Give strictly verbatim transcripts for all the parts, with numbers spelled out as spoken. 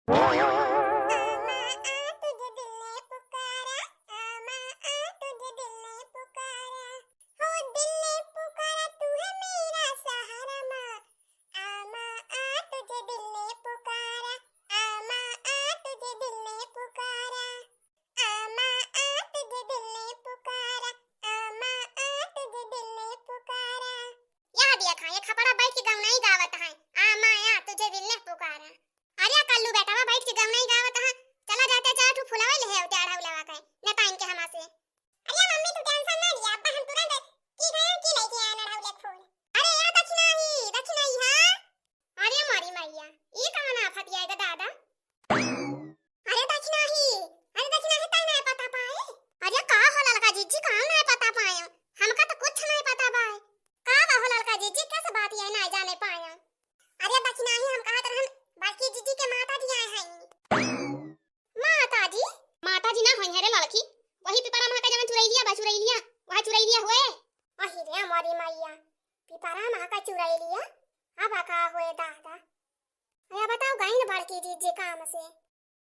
आमा आ तुझे दिल ने पुकारा, आमा आ तुझे दिल ने पुकारा, हो दिल ने पुकारा, तू है मेरा सहारा माँ। आमा आ तुझे दिल ने पुकारा, आमा आ तुझे दिल ने पुकारा, आमा आ तुझे दिल ने पुकारा, आमा आ तुझे दिल ने पुकारा। या देखा, ये खपड़ा बैठ के गौनाई गावत है, आमा आ तुझे दिल ने पुकारा। अरे कल्लू बेटवा बैठ के गौनाई गावत है, चला जाते चार ठो फुलावे ले आओ, अढ़ौलवा के, नेताइन के हमा से। अरे मम्मी, तू tension ना लिया, अब्बा हम तुरंत की गए की लेके आए अढ़ौले फूल। अरे यार दखिनाही, दखिनाही, हाँ। अरे मोरी मैया, ई कवन आफत आए ग दादा? अरे दखिनाही, अरे दखिनाही, तै ना पता पाए? अरे का हो ललका जीजी, का ना पता पाए? हमका तो कुछ नहीं पता बाए। का बा हो ललका जीजी, कैसे बात ये ना जाने पाए? अरे दखिनाही, हम कहत रहन, बड़की जीजी के माता जी आए हैं। माता जी? माता जी ना होई है रे लड़की, वही पिपरा माँ का जवन चुरैलिया बा, चुरैलिया, वह चुरैलिया हुए। अही रे मोरी मैया, पिपरा माँ का चुरैलिया, अब का हुए दादा? या बताओ, गई न बड़की जीजी काम से।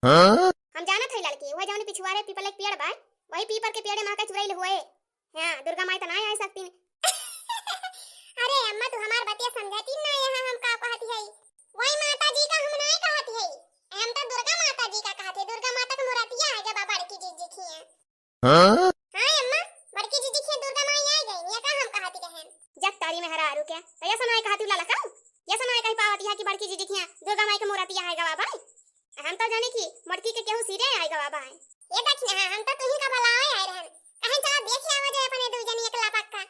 हाँ? हम जानत है लड़की, वह जवन पिछुआरे पीपल एक पेड़ बा, वही पीपल के पेड़े माँ का चुरैल हुए। हाँ, दुर्गा माई त ना आए सकती। अरे अम्मा, तू हमार बतिया समझती ना, यहाँ हम का कहती है? वही माता जी का हम नहीं कहती है, हम तो दुर्गा माता जी का कहती है। दुर्गा माता का मूर्तिया है जब बड़की जीजी खिया। हाँ? हाँ अम्मा, बड़की जीजी खिया दुर्गा माई आ गई, ये का हम कहती रहन? जग तारी मेहरारू के, तो ये सुनाए कहती ललका, ये सुनाए कही पावती है कि बड़की जीजी खिया दुर्गा माई का मूर्तिया है गवा भाई। हम तो जाने कि मोटकी के केहू सिरे आए गवा भाई। ये देख ना, हम तो तुही का बुलावे आए रहन, कहें चला देख आवा जाए अपने दू जनी एकला पक्का।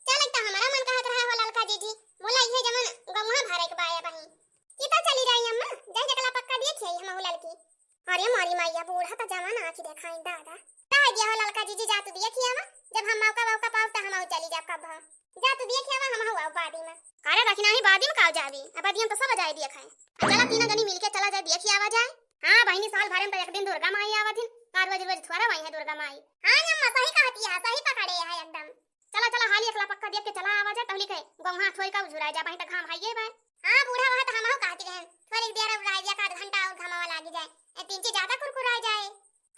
चल, एक तो हमारा मन कहत रहा हो ललका जीजी, बोला ये जमन गमुहा भरे के बाया बही। की तो चली जाई अम्मा, जाई जकला पक्का देख आई हम ललकी। अरे मोरी मैया, बूढ़ा तो जवान आँखी देखाई दादा। कह दिया हो ललका जीजी, जा तू देख आवा, जब हम मौका वौका पाओ तो हम चली जाब कब। जा तू देख आवा, हम हुआ बादी में। अरे दखिनाही, बादी में का जाबी, अब बादी में तो सब जाए देख है। चला तीनों जनी मिलके चला जाए देख आवा जाए। हाँ बहिनी, साल भरे में तो एक दिन दुर्गा माई आवत हिन, का रोज रोज थोड़ा वही है दुर्गा माई। हाँ अम्मा, सही कहती है, सही पकड़े है एकदम। चला, चला, हाली एकला पक्का देख के चला आवा जाए, तहली के गौहा छोड़ का उझुराए जा, बहिन, त घाम हाइये बा। हाँ, बूढ़ा वहा त हमहू कहती रहन, थोड़ी देर और रह जा, आध घंटा और घमावा लागी जाए, ए, तीन चीज ज्यादा कुरकुराए जाए,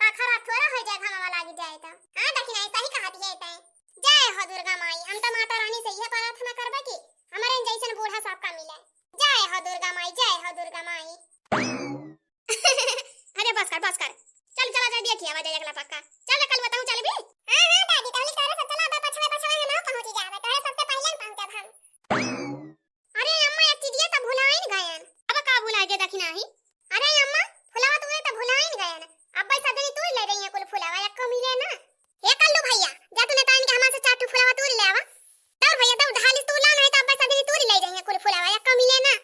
का खराब थोड़ा हो जाए, घमावा लागी जाए त। हाँ, दखिनाही, सही कहती है तै। जय हो दुर्गा माई, हम तो माता रानी से यह प्रार्थना करबे कि हमारे जैसन बूढ़ा सबका मिले। जय हो दुर्गा माई, जय हो दुर्गा माई। अरे बस कर, बस कर। चल, चला जाए, देखिए, आवा जाए एकला पक्का। चल, कल बताऊँ, चल भी। हाँ, हाँ, दादी, तहली तोरे सब चला, बा पछवे, पछवे हम पहुँची जावे, तोरे सबसे पहले पहुँचब हम। अरे अम्मा, एक चीजिया तो भुलाइन गयन। अब का भुलाए गे दखिनाही? अरे अम्मा, फुलावा तूरे तो भुलाइन गयन। अब भाई सजनी तूर ले रही है कुल फुलावा, एक को मिले ना। हे कल्लू भैया, जा तूने ताइन के हमारे से चार ठो फुलावा तूर ले आवा। दौड़ भैया, दौड़, हाली तू ला, नहीं तो अब भाई सजनी तूर ले रही है कुल फुलावा, एक को मिले ना।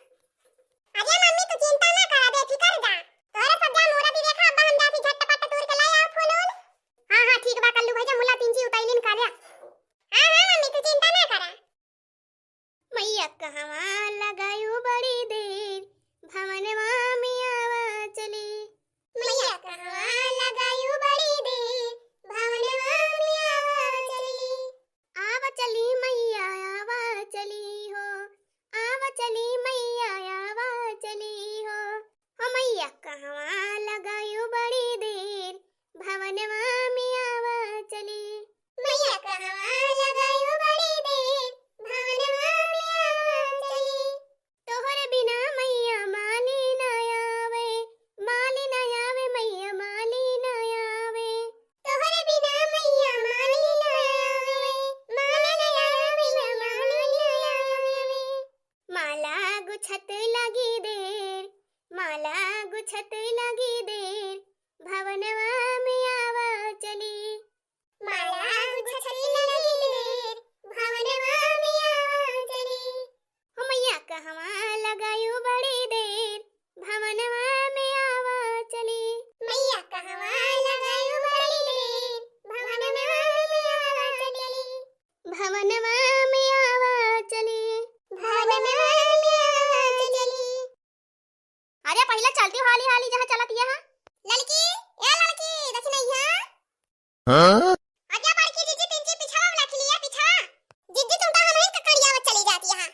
अरे मम्मी, तू चिंता ना करा, बेफिकर जा। तोहरे सब जा मूरत ही देखा, अब हम जाती झटपट तूर के लाई आओ फूल उल। हाँ, हाँ, ठीक बा कल्लू भैया, मुला तीन जी उतैलिन का जा। हाँ, हाँ मम्मी, तू चिंता ना करा। मैया कहवा लगायु बड़ी देर, भवनवा में आवा चली। मैया कहवा लगायु बड़ी देर, भवनवा में आवा चली। आवा चली मैया, आवा चली हो, आवा चली मैया, आवा चली हो। हो मैया कहवा लगायु बड़ी देर, भवनवा में आवा चली। मैया कहवा लगायु बड़ी देर, भवनवा में आवा चली। तोहरे बिना मैया माली ना आवे, माली ना आवे मैया, माली ना आवे। तोहरे बिना मैया माली ना आवे, माली ना आवे मैया, माली ना आवे। माला गुछत लागी देर, माला गुछत लागी देर, भवनवा में आवा चली। माला गुछत लागी देर, भवनवा में आवा चली। हो मैया कहवा लगायु बड़ी देर, भवनवा में आवा चली। मैया कहवा लगायु बड़ी देर, भवनवा में आवा चली। भवनवा में आवा चली। भवनवा में आवा चली। अरे पहिले चलती हाली हाली जहाँ चलत यहाँ। ललकी, ए ललकी, दखिनैया। हाँ? अरे बड़की जीजी, पिंची पिछवा वाला खिलिया पिछवा। जीजी तुम तो हमरे के कड़ियावत चली जाती यहाँ।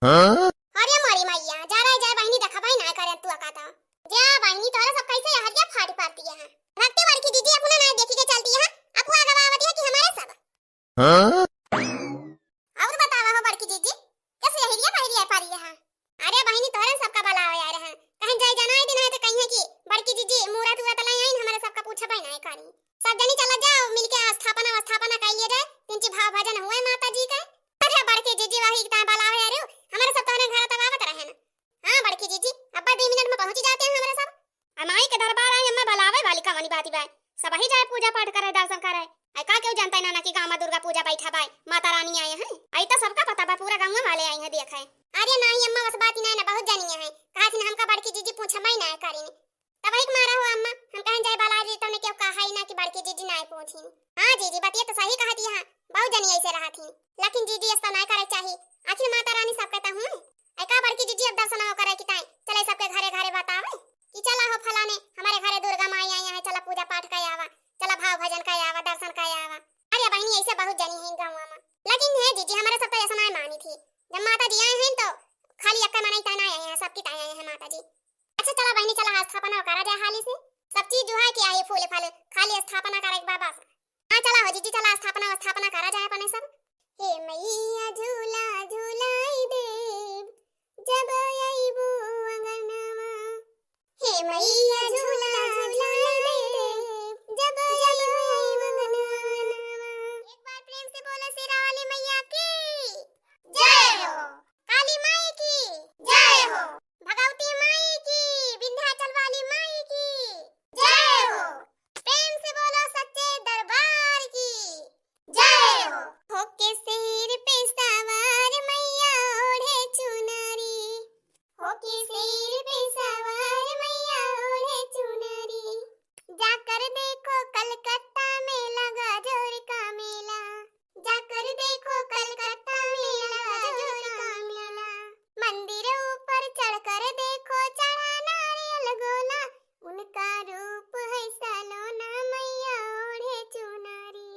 हाँ? अरे मोरी मैया, जा रही जाए बहिनी, देखा भाई ना करे तू का तो। जे का बहिनी, तोहरा सब कैसे हरिया फाड़ी पारती है? भक्ति बड़की जीजी अपना ना देखी के चलती है, अपुआ गवावती है कि हमारे सब। हाँ? और बतावा हो बड़की जीजी, कैसे हरिया फाड़ी पारी है? अरे बहिनी, तोहरे सबका बलावे आए रहे, कहीं जाए जाना है दिन है तो कहीं है कि बड़की जीजी मूरत उरत लाई आइन, हमारे सबका पूछबे ना करी। सब जनी चला जाओ, मिलके स्थापना स्थापना कर लिया जाए, तिनची भाव भजन हुए माता जी के। अरे बड़की जीजी, वही ताय बलावे आए रहे, हमारे सब तोहरे घर तब आवत रहे ना। हाँ बड़की जीजी, अब्बा दो मिनट में पहुँच जाते हैं हमारे सब। आ माई के दरबार आई अम्मा बलावे वाली कवनी बात बाय, सब ही जाए पूजा पाठ करे, दर्शन करे। आई का केहू जानता है ना, ना कि गाँव में दुर्गा पूजा बैठा बाय, माता रानी आए हैं। आई तो सबका पता बा, पूरा गाँव वाले आई हैं देखे। अरे नहीं अम्मा, बस बात ही नहीं ना, बहुत जानी है, कहा थी ना हमका बड़की जीजी पूछबे ना करी। तब एक मारा हो अम्मा, हम कहन जाए बला जी, तउने केहू कहा ही ना कि बड़की जीजी ना पूछी। हाँ जीजी, बतिया तो सही कहती है, बहुत जनी ऐसे रहा थी, लेकिन जीजी ऐसा ना करे चाही, आखिर माता रानी सबके तो हुए। ऐ का बड़की जीजी, अब दर्शन हो करे कि ताई चले सबके घरे घरे बतावे कि चला हो फलाने हमारे घरे दुर्गा माई आई है, चला पूजा पाठ कर आवा, चला भाव भजन कर आवा, दर्शन कर आवा। अरे बहिनी, ऐसे बहुत जनी है गाँव में, लेकिन है जीजी, हमारे सब तो ऐसा ना मानी थी, जब माता जी आए हैं तो खाली अक्का मनाई ताई ना आए हैं, सबकी ताई आए हैं माता जी। अच्छा चला बहिनी, चला स्थापना करा जाए हाली से। सब चीज जो है कि आई फूल फल, खाली स्थापना करे के बा बस। हाँ चला हो जीजी, चला स्थापना स्थापना करा जाए अपने सब। हे मैया झूला झुलाई देब, जब अइबू अंगनवा। हे मैया झूला झुलाई देब, जब अइबू अंगनवा। एक बार प्रेम से बोलो शेरा वाली मैया की जय हो, काली माई की जय हो, भगवती माई की, विंध्याचल वाली माई की जय हो। प्रेम से बोलो सच्चे दरबार की जय हो। होके शेर पे सवार मैया ओढ़े चुनरी, होके शेर पे सवार मैया ओढ़े चुनरी। जाकर देखो कलकत्ता में लगा जोर का मेला, जाकर देखो कलकत्ता में लगा जोर का मेला। मंदिर ऊपर चढ़कर देखो चढ़ा नारियल गोला, उनका रूप है सलोना मैया ओढ़े चुनरी।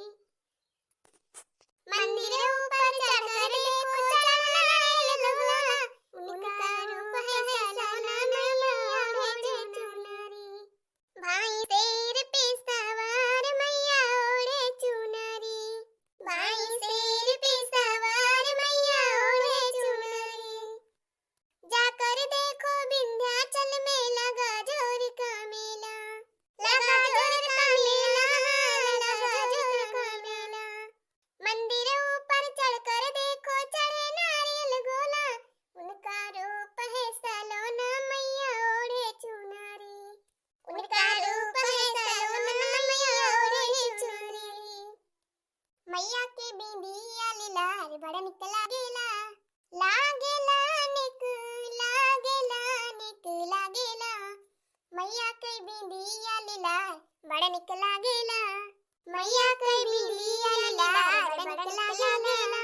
मंदिर ऊपर चढ़कर देखो चढ़ा नारियल गोला, उनका रूप है सलोना मैया ओढ़े चुनरी। भाई शेर पे सवार मैया ओढ़े चुनरी, भाई शेर पे सवार मैया ओढ़े चुनरी। जाकर देखो विंध्याचल में लगा जोर का मेला, लगा जोर का मेला, लगा जोर का मेला। मंदिर ऊपर चढ़कर देखो चढ़े नारियल गोला, उनका रूप है सलोना मैया ओढ़े चुनरी, उनका रूप है सलोना मैया ओढ़े चुनरी। मैया के बिंदिया लीलार बड़ निक लागेला, लागेला निक, लागेला निक लागेला। मैया के बिंदिया लीलार बड़ निक लागेला, मैया के बिंदिया लीलार बड़ निक लागेला।